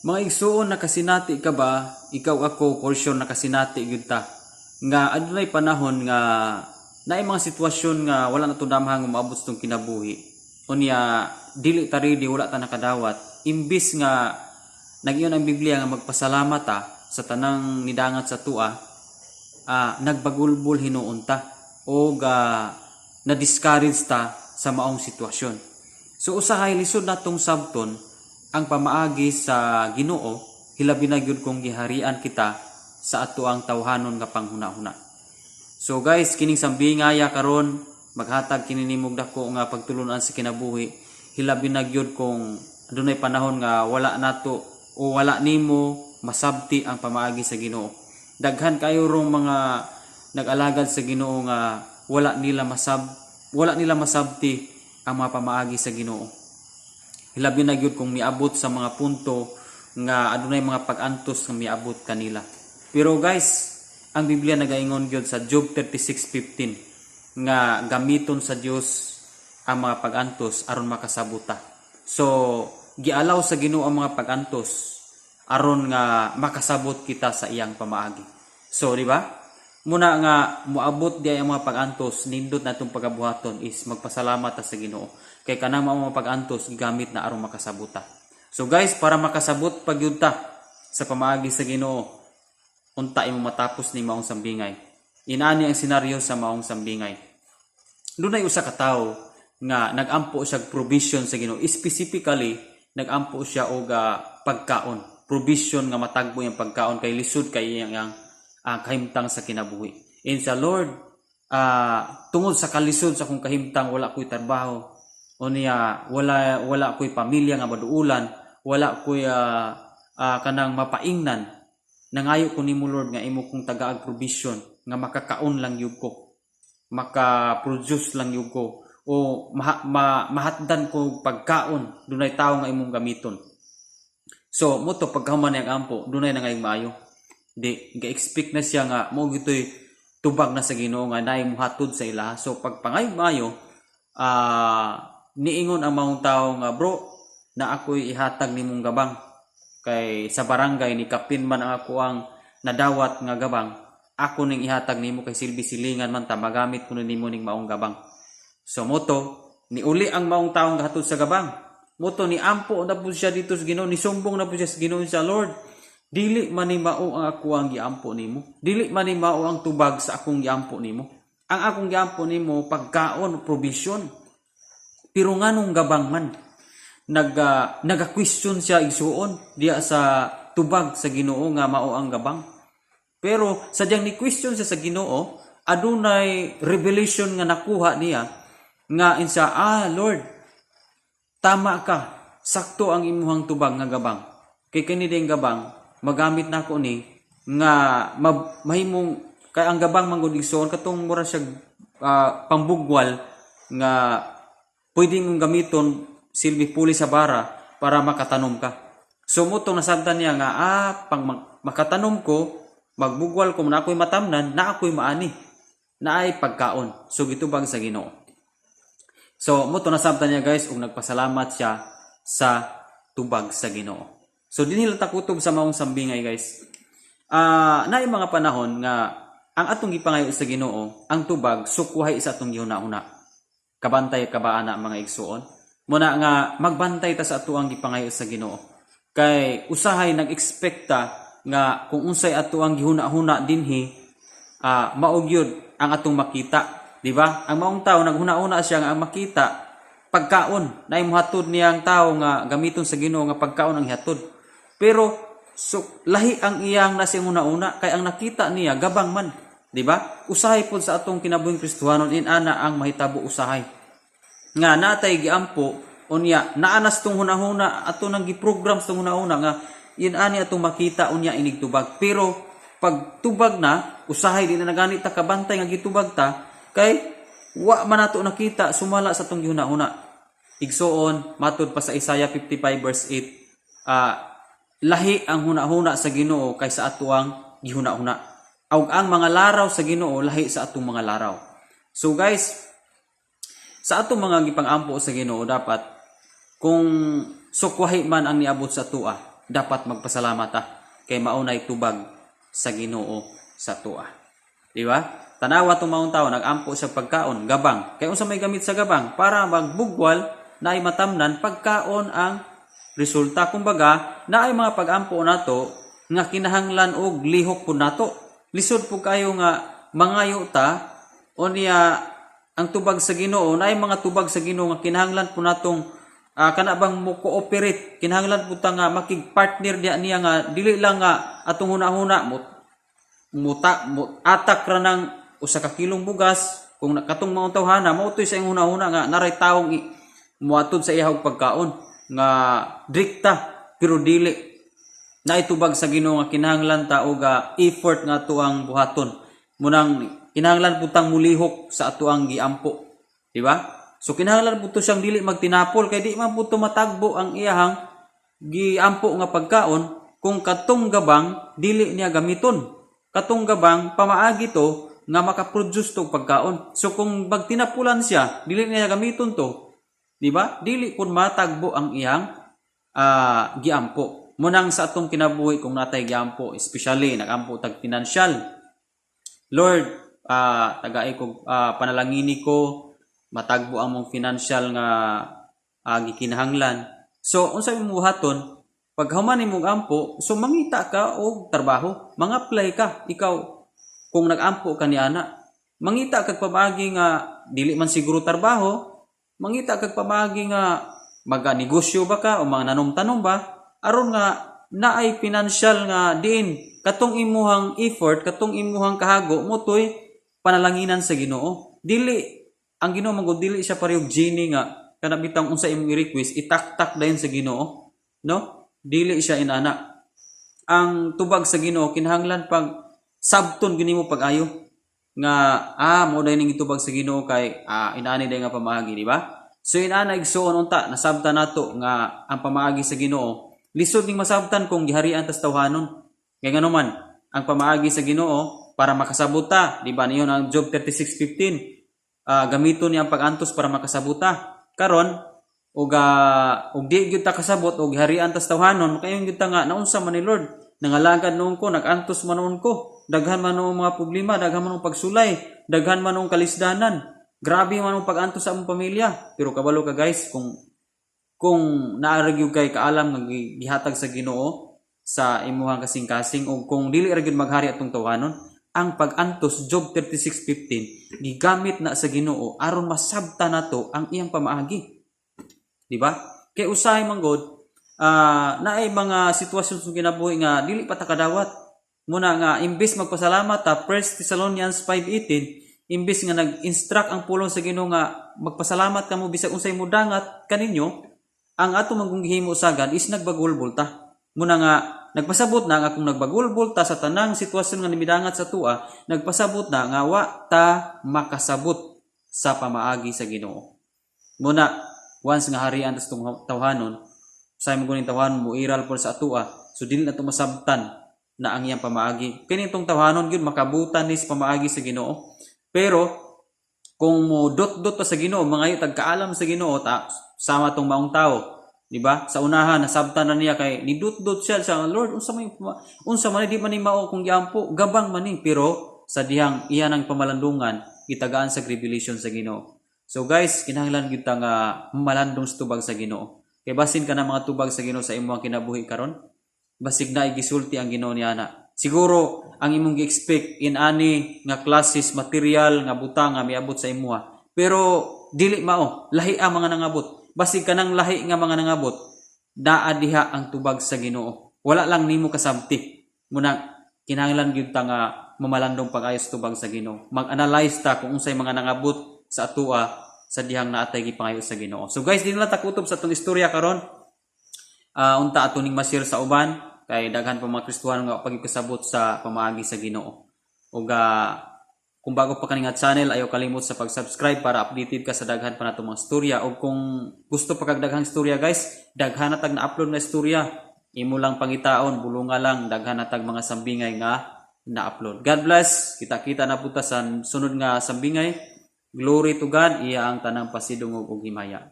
Mga igsuon, nakasinati ka ba? Ikaw, ako, for sure nakasinati gyud ta nga adunay panahon nga naay mga sitwasyon nga wala na damhang moabot sa atong kinabuhi. Unya dili ta ready, wala ta nakadawat. Imbis nga nag-ingon ang Biblia nga magpasalamat ta sa tanang nidangat sa tua, nagbagulbol hinuon ta o na-discourage ta sa maong sitwasyon. So usahay lisod natong sabton ang pamaagi sa Ginoo, hilabi na gyud kung giharian kita sa atoang tawhanon nga panghuna-huna. So guys, kining sambingaya karon maghatag kini nimog dako nga pagtulunan sa kinabuhi, hilabi na gyud kung adunay panahon nga wala nato o wala nimo masabti ang pamaagi sa Ginoo. Daghan kayo rong mga nag-alagad sa Ginoo nga wala nila masabti ang mga pamaagi sa Ginoo. Hilabi na gyud kung miabot sa mga punto nga adunay mga pag-antos nga miabot kanila. Pero guys, ang Biblia nagaingon gyud sa Job 36:15 nga gamiton sa Dios ang mga pag-antos aron makasabot ta. So, gialaw sa Ginoo ang mga pag-antos aron nga makasabot kita sa iyang pamaagi. So, di ba? Muna nga moabot di ang mga pag-antos, nindot natong pagabuhaton is magpasalamat ta sa Ginoo. Kay kanang mga pag-antos gigamit na aron makasabot ta. So guys, para makasabot pa gyud ta sa pamaagi sa Ginoo, unta imo matapos ni maong sambingay. Inani ang senaryo sa maong sambingay. Dunay usa ka tawo nga nagampo siya og provision sa Ginoo. Specifically, nagampo siya og pagkaon. Provision nga matagbo yung pagkaon kay lisod kay iyang kahimtang sa kinabuhi. And sa Lord, tungod sa kalisod sa akong kahimtang, wala ko'y trabaho. O niya, wala ko'y pamilya nga maduulan, wala ko'y kanang mapaingnan. Nangayo ko nimo, Lord, nga imo kong tagaag provision nga makakaon lang yun ko, maka-produce lang yun ko o mahatdan ko pagkaon, dunay tawo nga imong gamiton. So mo to, pagkahuman niyang ampo, dunay na ngayong maayo. Di ga-expect na siya nga mo gitoy tubag na sa Ginoo nga naay mohatod sa ila. So pagpangayo maayo, niingon ang maong tawo nga, "Bro, na ako'y ihatag nimong gabang kay sa barangay ni kapin man ang ako ang nadawat nga gabang, ako ning ihatag nimo kay silbi silingan man ta, magamit kuno nimo ning maong gabang." So moto niuli ang maong taong gahatod sa gabang. Moto ni ampo na pud siya dito sa Ginoo, ni sumbong na pud siya sa Ginoo sa, "Lord, dili man ni mao ang ako ang giampo nimo. Dili man ni mao ang tubag sa akong giampo nimo. Ang akong giampo nimo pagkaon, provision. Pero nganong gabang man?" Naga-question siya, igsuon, diya sa tubag sa Ginoo nga mao ang gabang. Pero sadyang ni question siya sa Ginoo, adunay revelation nga nakuha niya nga insa, "Ah Lord, tama ka, sakto ang imuhang tubag nga gabang. Kay kini ding gabang, magamit nako ni nga mahimong," kay ang gabang man gud, igsoon, katong mura siya pambugwal nga pwede mong gamiton silbi puli sa bara para makatanom ka. So mo tong nasabtan niya nga pang makatanom ko, magbugwal ko, na ako'y matamnan, na ako'y maani, na ay pagkaon. So gitubag sa Ginoo. So mo to nasabtan niya, guys, ug nagpasalamat siya sa tubag sa Ginoo. So dinhi lang takutob sa maong sambingay, guys. Naay mga panahon nga ang atong gipangayo sa Ginoo, ang tubag sukwahi sa atong gihuna-huna. Kabantay ka ba ana, mga igsuon? Muna nga magbantay ta sa atoang gipangayo sa Ginoo. Kay usahay nag-expect ta nga kung unsay atoang gihuna-huna dinhi, mao gyud ang atong makita, di ba? Ang maong tao naghuna-huna siya nga ang makita pagkaon, naay mohatod niyang tao nga gamiton sa Ginoo nga pagkaon ang hihatod. Pero so, lahi ang iyang nasa una-una kay ang nakita niya gabang man, di ba? Usahay pod sa atong kinabuhing Kristohanon inana ang mahitabo usahay. Nga natay giampo, unya naanas tong hunahuna, ato nang giprogram sa tong hunahuna nga yin ani atong makita unya inig tubag. Pero pag tubag na, usahay di na nagani ta kabantay nga gitubag ta kay wa man nato nakita sumala sa atong gihuna-huna. Igsuon, matud pa sa Isaiah 55 verse 8, lahi ang hunahuna sa Ginoo kaysa atoang gihuna-huna. Ug ang mga laraw sa Ginoo lahi sa atong mga laraw. So guys, sa atong mga gipang-ampo sa Ginoo, dapat kung sukwahi man ang niabot sa atoa, Dapat magpasalamat ta kay mao nay tubag sa Ginoo sa atoa. Di ba? Tanawa tong maong tao, nagampo sa pagkaon, gabang. Kay unsa may gamit sa gabang para magbugwal naay matamnan pagkaon ang resulta. Kumbaga, naay mga pagampo nato nga kinahanglan og lihok pud nato. Lisod pud kayo nga mangayo ta unya ang tubag sa Ginoo, naay mga tubag sa Ginoo nga kinahanglan po natong kana bang mo cooperate, kinahanglan pud ta nga makig-partner diya niya nga dili lang nga atong huna-huna mo muta mo atak ra ng usa ka kilong bugas. Kung katong mga tawhana mao toy sa iyang huna-huna nga naray tawong muatod sa iya og pagkaon nga drikta, pero dili, naitubag sa Ginoo nga kinahanglan ta og effort nga ato ang buhaton. Munang kinahanglan pud tang mulihok sa ato ang giampo, di ba? So kinahanglan pud to siyang dili magtinapol kay di man pud to matagbo ang iyahang giampo nga pagkaon kung katong gabang dili niya gamiton. Katong gabang pamaagi to nga makaproduce to pagkaon. So kung magtinapulan siya, dili niya gamiton to, di ba? Dili pud matagbo ang iyang giampo. Munang sa atong kinabuhi, kung natay giampo, especially nagampo tag financial, "Lord, tagay ko, panalangini ko matagbo ang mong financial nga gikinahanglan." So unsa imong buhaton pag human imong ampo? So mangita ka og trabaho, mga-apply ka. Ikaw, kung nag-ampo ka ni ana, mangita kag pamaagi nga dili man siguro trabaho, mangita kag pamaagi nga maga-negosyo ba ka o mga nanom-tanom ba aron nga naay financial nga diin katong imuhang effort, katong imuhang kahago mo toy panalanginan sa Ginoo. Dili ang Ginoo man gud, dili siya parehog genie nga kana bitang unsa imong i-request itaktak dayon sa Ginoo, no? Dili siya inana. Ang tubag sa Ginoo, kinahanglan pag sabton gini mo pag-ayo nga mo dahil ning itubag sa Ginoo kay inaani day nga pamaagi, di ba? So inana, igsuon, unta nasabtan nato nga ang pamaagi sa Ginoo, lisod ning masabtan kung giharian tas tawhanon. Kay ngano man ang pamaagi sa Ginoo para makasabot ta, di ba? Niyon ang Job 36:15, gamiton niya ang pag-antos para makasabot ta. Karon og di gyud ta kasabot og giharian tas tawhanon, makaingon gyud ta nga, "Naunsa man ni Lord? Nangalagad noon ko, nag-antos man noon ko, daghan man noong mga problema, daghan man noong pagsulay, daghan man noong kalisdanan, grabe man noong pag-antos sa among pamilya." Pero kabalo ka, guys, kung naa ra gyud kay kaalam nga gihatag sa Ginoo sa imuhang kasing-kasing o kung dili ra gyud maghari atong tawhanon, ang pag-antos, Job 36:15, gigamit na sa Ginoo aron masabta nato ang iyang pamaagi, di ba? Kay usahay man god, naay mga sitwasyon sa kinabuhi nga dili pa ta kadawat. Muna nga imbes magpasalamat ta, 1 Thessalonians 5:18, imbes nga nag-instruct ang pulong sa Ginoo nga magpasalamat kamo bisag unsay mudangat kaninyo, ang ato man kung gihimo sagad is nagbagulbol ta. Muna nga nagpasabot na nga kung nagbagulbol ta sa tanang sitwasyon nga nimidangat sa tua, nagpasabot na nga wa ta makasabot sa pamaagi sa Ginoo. Muna once nga harian tas tong tawhanon, sa mo guning tawhanon mo iral por sa atua, so dili na to masabtan na ang iyang pamaagi. Kini tong tawhanon gyud makabutan ni sa pamaagi sa Ginoo. Pero kung mo dot-dot pa sa Ginoo, mangayo tag kaalam sa Ginoo ta sama tong maong tao, di ba? Sa unahan nasabtan na niya kay nidut-dut siya sa Lord, unsa man di man ni mao kung giampo, gabang man ni, pero sa dihang iya ng pamalandungan, gitagaan sa revelation sa Ginoo. So guys, kinahanglan gyud ta nga malandong sa tubag sa Ginoo. Kay basin ka na mga tubag sa Ginoo sa imong kinabuhi karon, basig na gisulti ang Ginoo niya na. Siguro ang imong gi-expect in ani nga classes, material nga butang nga miabot sa imuha. Pero dili mao, lahi ang mga nangabot. Basig kanang lahi nga mga nangabot, naa diha ang tubag sa Ginoo. Wala lang nimo kasabti. Muna kinahanglan gyud ta nga mamalandong pag-ayo sa tubag sa Ginoo. Mag-analyze ta kung unsay mga nangabot sa atoa sa dihang naatay gipangayo sa Ginoo. So guys, di na lang takutob sa atong istorya karon. Unta ato ning ma-share sa uban kay daghan pa mga Kristohano nga pagkasabot sa pamaagi sa Ginoo. Ug kung bago pa kani nga channel, ayaw kalimot sa pag-subscribe para updated ka sa daghan pa nato mga istorya. O kung gusto pa kag daghang istorya, guys, daghan na tag na-upload na istorya. Imo lang pangitaon, Bulunga lang, daghan na tag mga sambingay nga na-upload. God bless. Kita-kita na punta sa sunod nga sambingay. Glory to God, iya ang tanang pasidungog ug himaya.